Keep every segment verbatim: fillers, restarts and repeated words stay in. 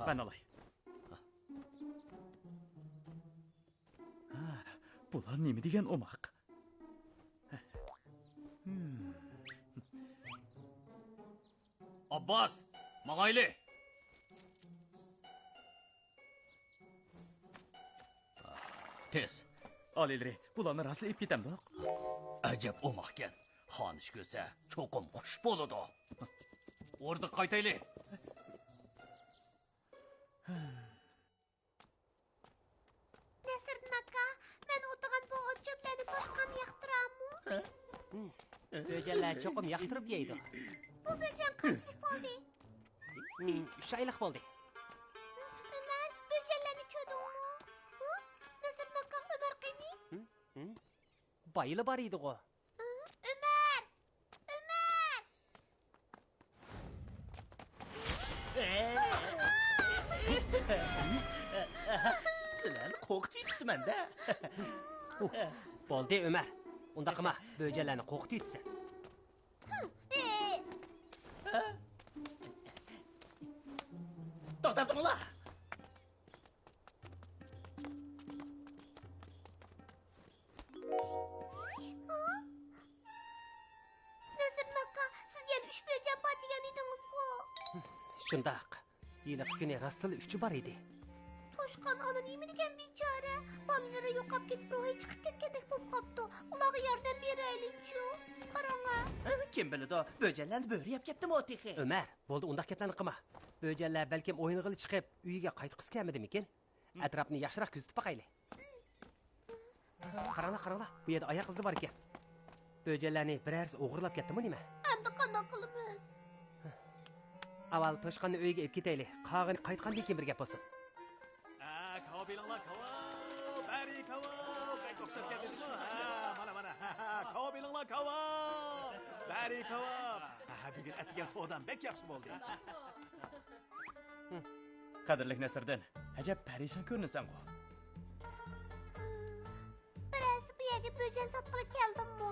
قان ئالاي. ھا، بۇلار نېمە دېگەن ئوماق؟ ھىم. ئابباس، ماڭايلى! تېز! ئالىيلىرى، بۇلارنى راستلا ئېلىپ كېتەمدۇق؟ ئەجەب ئوماقكەن. خانىش كۆرسە، چوقۇم خۇش بولىدۇ. ئوردىغا قايتايلى! نەسىردىن ئاكا، مەن ئوتىغان بۇ ئوت-چۆپلەرنى توشقان ياقتۇرامۇ؟ بۆجەنلەر چوقۇم ياقتۇرۇپ يەيدۇ. بۇ بۆجەن قانچىلىك بولدى؟ ئۈچ ئايلىق بولدى. ئۆمەر، بۆجەنلەرنى كۆردۈڭمۇ؟ ھە؟ نەسىردىن ئاكا، ئۆمەر قېنى؟ بايىلا بار ئىدىغۇ. ئۆمەر! ئۆمەر! سىلەرنى قورقۇتۇۋېتىپتىمەن-دە. بولدى، ئۆمەر. ئۇنداق قىلما، بۆجەنلەرنى قورقۇتۇۋېتىسەن. توختاپ تۇرۇڭلار! نەسىردىن ئاكا، سىز يەنە ئۈچ بۆجەن بار دېگەن ئىدىڭىزغۇ؟ شۇنداق. ھېلىقى كۈنى راستلا ئۈچى بار ئىدى. توشقان ئانا نېمە دېگەن بىچارە؟ بالىلىرى يوقاپ كېتىپ، روھى چىقىپ كەتكەندەك بولۇپ قاپتۇ. ئۇلارغا ياردەم بېرەيلىچۇ. قاراڭا. كىم بىلىدۇ، بۆجەنلەرنى بۆرە يەپ كەپتىمۇ تېخى. ئۆمەر، بولدى، ئۇنداق گەپلەرنى قىلما. بۆجەنلەر بەلكىم ئوينىغىلى چىقىپ، ئۆيىگە قايتقۇسى كەلمىدىمىكىن؟ ئەتراپنى ياخشىراق كۆزىتىپ باقايلى. قاراڭلار، قاراڭلار، بۇ يەردە ئاياق ئىزى بار ئىكەن. بۆجەنلەرنى بىرەرسى ئوغرىلاپ كەتتىمۇ نېمە؟ ئەمدى قانداق قىلىمىز؟ ئاۋۋال توشقاننى ئۆيىگە ئېلىپ كېتەيلى. قالغىنى قايتقاندىن كېيىن بىر گەپ بولسۇن. ھە، كاۋاپ ئېلىڭلار، كاۋاپ! بەرى كاۋاپ! بەك ئوخشاپ كەتتىكۇ. ھە، مانا، مانا. ھە، ھە، كاۋاپ ئېلىڭلار، كاۋاپ! بەرى كاۋاپ! ھە، ھە، بۈگۈن ئەتىگەن سودام بەك ياخشى بولدى. قەدىرلىك نەسىردىن، ئەجەب پەرىشان كۆرۈنىسەنغۇ؟ بىرەرسى بۇ يەرگە بۆجەن ساتقىلى كەلدىمۇ؟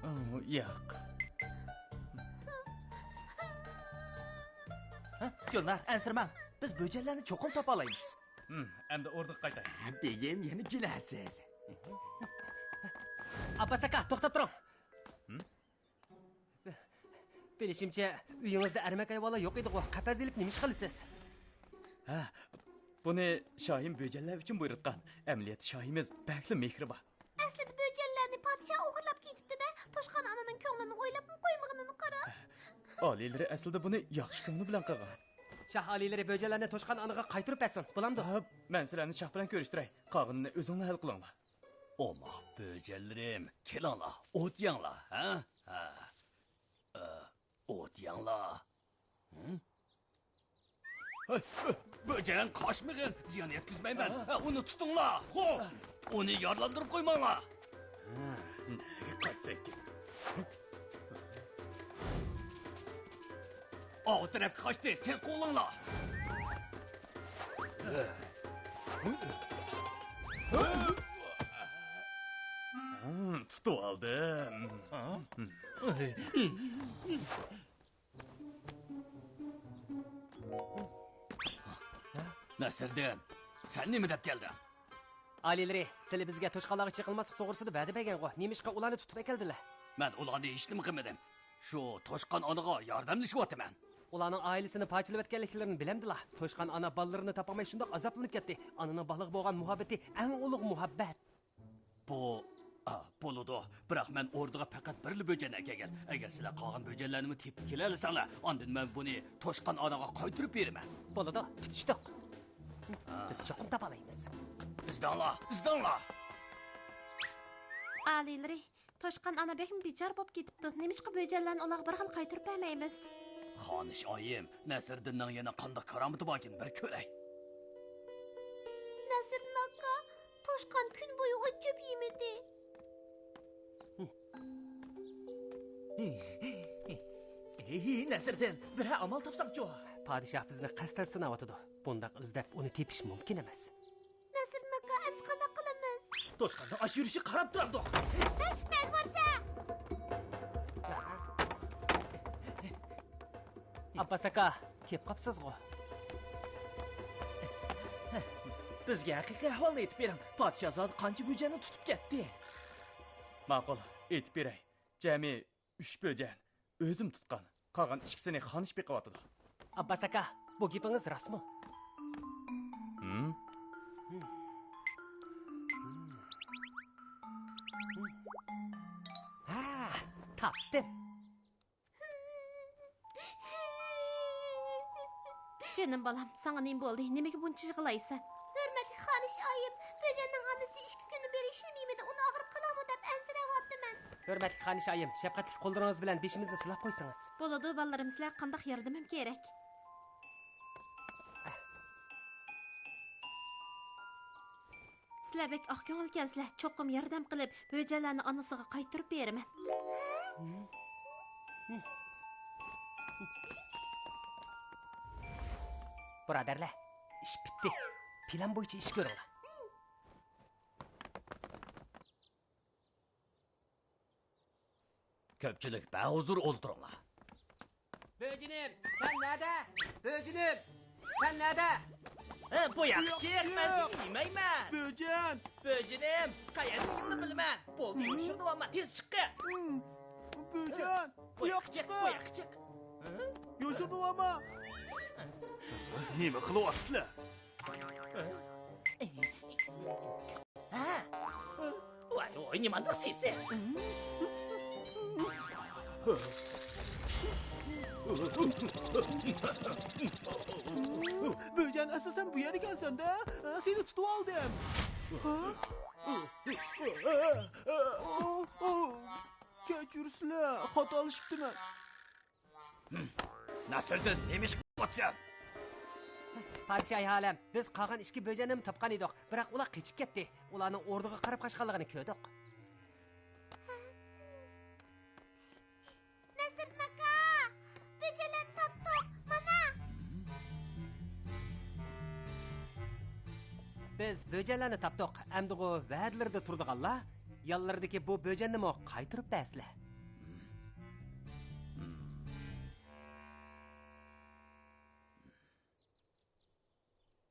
ئۇ، ياق. ھە، گۈلنار، ئەنسىرىمەڭ. بىز بۆجەنلەرنى چوقۇم تاپالايمىز. ھىم، ئەمدى ئوردىغا قايتاي. بېگىم، يەنە كېلەرسىز. ئابباس ئاكا، توختاپ تۇرۇڭ. ھىم؟ بىلىشىمچە، ئۆيىڭىزدە ئەرمەك ھايۋانلار يوق ئىدىغۇ، قەپەس ئېلىپ نېمە ئىش قىلىسىز؟ ھە، بۇنى شاھىم بۆجەنلەر ئۈچۈن بۇيرۇتقان. ئەمەلىيەتتە شاھىمىز بەكلا مېھرىبان. ئەسلىدە بۆجەنلەرنى پادىشاھ ئوغرىلاپ كېتىپتۇ-دە، توشقان ئانىنىڭ كۆڭلىنى ئويلاپمۇ قويمىغىنىنى قارا. ئالىيلىرى ئەسلىدە بۇنى ياخشى كۆڭلى بىلەن قىلغان. شاھ ئالىيلىرى بۆجەنلەرنى توشقان ئانىغا قايتۇرۇپ بەرسۇن، بولامدۇ؟ ھە، مەن سىلەرنى شاھ بىلەن كۆرۈشتۈرەي. قالغىنىنى ئۆزۈڭلار ھەل قىلىڭلار. ئوماق بۆجەنلىرىم، كېلىڭلار، ئوت يەڭلار، ھە؟ ھە. ئە، ئوت يەڭلار. ھە؟ ھە، ھە، بۆجەن قاچمىغىن، زىيان يەتكۈزمەيمەن. ھە، ئۇنى تۇتۇڭلار. خو، ئۇنى يارىلاندۇرۇپ قويماڭلار. ھە، نەگە قاچساكىن؟ ئاۋۇ تەرەپكە قاچتى، تېز قوغلاڭلار. ھىم، تۇتۇۋالدىم. نەسىردىن، سەن نېمە دەپ كەلدىڭ؟ ئالىيلىرى، سىلى بىزگە توشقانلارغا چېقىلماسلىق توغرىسىدا ۋەدە بەرگەنغۇ، نېمىشقا ئۇلارنى تۇتۇپ ئەكەلدىلە؟ مەن ئۇلارنى ھېچنېمە قىلمىدىم. شۇ توشقان ئانىغا ياردەملىشىۋاتىمەن. ئۇلارنىڭ ئائىلىسىنى پارچىلىۋەتكەنلىكلىرىنى بىلەمدىلا؟ توشقان ئانا بالىلىرىنى تاپالماي شۇنداق ئازابلىنىپ كەتتى. ئانىنىڭ بالىغا بولغان مۇھەببىتى ئەڭ ئۇلۇغ مۇھەببەت. بۇ، ئا، بولىدۇ. بىراق مەن ئوردىغا پەقەت بىرلا بۆجەن ئەكەلگەن. ئەگەر سىلەر قالغان بۆجەنلەرنىمۇ تېپىپ كېلەلىسەڭلار، ئاندىن مەن بۇنى توشقان ئانىغا قايتۇرۇپ بېرىمەن. بولىدۇ، پۈتۈشتۇق. ھا. بىز چوقۇم تاپالايمىز. ئىزدەڭلار، ئىزدەڭلار! ئالىيلىرى، توشقان ئانا بەكمۇ بىچارە بولۇپ كېتىپتۇ. نېمىشقا بۆجەنلەرنى ئۇلارغا بىر خىل قايتۇرۇپ بەرمەيمىز؟ خانىش ئايىم، نەسىردىننىڭ يەنە قانداق كارامىتى باركىن، بىر كۆرەي. نەسىردىن ئاكا، توشقان كۈن بويى ئوت-چۆپ يېمىدى. ھېي، نەسىردىن، بىرەر ئامال تاپساڭچۇ؟ پادىشاھ بىزنى قەستەن سىناۋاتىدۇ. بۇنداق ئىزدەپ ئۇنى تېپىش مۇمكىن ئەمەس. نەسىردىن ئاكا، ئەمسە قانداق قىلىمىز؟ توشقاننىڭ ئاشۇ يۈرۈشىگە قاراپ تۇرامدۇق. ھەي، مەن بارسا! ئابباس ئاكا، كېلىپ قاپسىزغۇ؟ بىزگە ھەقىقىي ئەھۋالنى ئېيتىپ بېرىڭ. پادىشاھزادە قانچە بۆجەننى تۇتۇپ كەتتى؟ ماقۇل، ئېيتىپ بېرەي. جەمئىي ئۈچ بۆجەن. ئۆزۈم تۇتقان. قالغان ئىككىسىنى خانىش بېقىۋاتىدۇ. ئابباس ئاكا، بۇ گېپىڭىز راستمۇ؟ ھىم؟ ھە، تاپتىم. جېنىم بالام، ساڭا نېمە بولدى؟ نېمىگە بۇنچە يىغلايسەن؟ ھۆرمەتلىك خانىش ئايىم، بۆجەننىڭ ئانىسى ئىككى كۈندىن بېرى ھېچنېمە يېمىدى، ئۇنى ئاغرىپ قالامۇ دەپ ئەنسىرەۋاتىمەن. ھۆرمەتلىك خانىش ئايىم، شەپقەتلىك قوللىرىڭىز بىلەن بېشىمىزنى سىلاپ قويسىڭىز. بولىدۇ، بالىلىرىم، سىلەرگە قانداق ياردىمىم كېرەك؟ سىلەر بەك ئاق كۆڭۈلكەنسىلەر، چوقۇم ياردەم قىلىپ، بۆجەنلەرنى ئانىسىغا قايتۇرۇپ بېرىمەن. بۇرادەرلەر، ئىش پۈتتى. پىلان بويىچە ئىش كۆرۈڭلار. كۆپچىلىك بەھۇزۇر ئولتۇرۇڭلار. بۆجىنىم، سەن نەدە؟ بۆجىنىم، سەن نەدە؟ ھە، بۇ ياققا چىق، مەن سېنى يېمەيمەن. بۆجەن! بۆجىنىم، قەيەردىكىنى بىلىمەن. بولدى، يوشۇرۇنۇۋالما، تېز چىققىن. بۆجەن! بۇ ياققا چىق، بۇ ياققا چىق. يوشۇرۇنۇۋالما! نېمە قىلىۋاتىسىلەر؟ ھە؟ ۋاي، ۋاي، نېمانداق سېسىق. بۆجەن، ئەسلى سەن بۇ يەردىكەنسەن-دە. سېنى تۇتۇۋالدىم. كەچۈرسىلە، خاتالىشىپتىمەن. ھىم. نەسىردىن، نېمە ئىش قىلىۋاتىسەن؟ پادىشاھى ئالەم، بىز قالغان ئىككى بۆجەننىمۇ تاپقان ئىدۇق، بىراق ئۇلار قېچىپ كەتتى. ئۇلارنىڭ ئوردىغا قاراپ قاچقانلىقىنى كۆردۇق. نەسىردىن ئاكا، بۆجەنلەرنى تاپتۇق، مانا. بىز بۆجەنلەرنى تاپتۇق. ئەمدىغۇ ۋەدىلىرىدە تۇرىدىغانلار يانلىرىدىكى بۇ بۆجەننىمۇ قايتۇرۇپ بەرسىلە.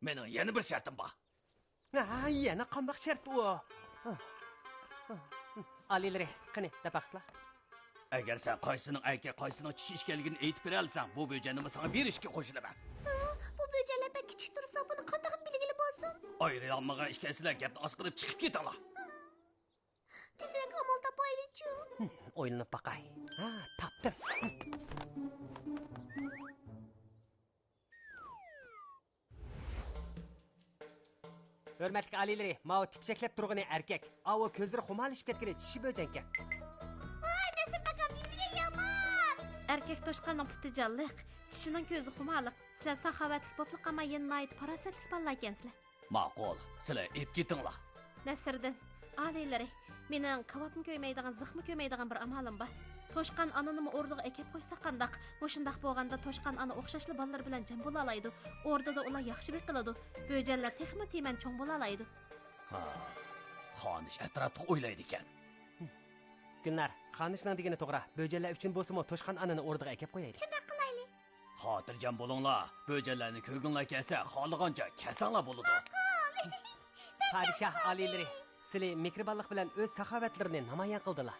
مېنىڭ يەنە بىر شەرتىم بار. ھە، يەنە قانداق شەرت ئۇ؟ ئالىيلىرى، قېنى، دەپ باقسىلا. ئەگەر سەن قايسىنىڭ ئەركەك، قايسىنىڭ چىشى ئىكەنلىكىنى ئېيتىپ بېرەلىسەڭ، بۇ بۆجەننىمۇ ساڭا بېرىشكە قوشۇلىمەن. ھە، بۇ بۆجەنلەر بەك كىچىك تۇرسا، بۇنى قانداقمۇ بىلگىلى بولسۇن؟ ئايرىلالمىغان ئىكەنسىلەر، گەپنى ئاسقىدىپ چىقىپ كېتىڭلار. تېزرەك ئامال تاپايلىچۇ. ئويلىنىپ باقاي. ھا، تاپتىم. ھۆرمەتلىك ئالىيلىرى، ماۋۇ تىپچەكلەپ تۇرغىنى ئەركەك. ئاۋۇ كۆزلىرى خۇمارلىشىپ كەتكىنى چىشى بۆجەنكەن. ۋاي، نەسىر ئاكام، نېمىگە يامان؟ ئەركەك توشقاننىڭ پۇتى جانلىق، چىشىنىڭ كۆزى خۇمارلىق. سىلەر ساخاۋەتلىك بولۇپلا قالماي، يەنە ناھايىتى پاراسەتلىك بالىلاركەنسىلەر. ماقۇل، سىلەر ئېلىپ كېتىڭلار. نەسىردىن، ئالىيلىرى، مېنىڭ كاۋاپمۇ كۆيمەيدىغان، زىخمۇ كۆيمەيدىغان بىر ئامالىم بار. توشقان ئانىنىمۇ ئوردىغا ئەكەپ قويساق قانداق؟ مۇشۇنداق بولغاندا توشقان ئانا ئوخشاشلا بالىلىرى بىلەن جەم بولالايدۇ. ئوردىدا ئۇلار ياخشى بېقىلىدۇ. بۆجەنلەر تېخىمۇ تىمەن چوڭ بولالايدۇ. ھا، خانىش ئەتراپلىق ئويلايدىكەن. گۈلنار، خانىشنىڭ دېگىنى توغرا. بۆجەنلەر ئۈچۈن بولسىمۇ توشقان ئانىنى ئوردىغا ئەكەپ قويايلى. شۇنداق قىلايلى. خاتىرجەم بولۇڭلار، بۆجەنلەرنى كۆرگۈڭلار كەلسە، خالىغانچە كەلسەڭلار بولىدۇ. ماقۇل. پادىشاھ ئالىيلىرى، سىلى مېھرىبانلىق بىلەن ئۆز ساخاۋەتلىرىنى نامايان قىلدىلا.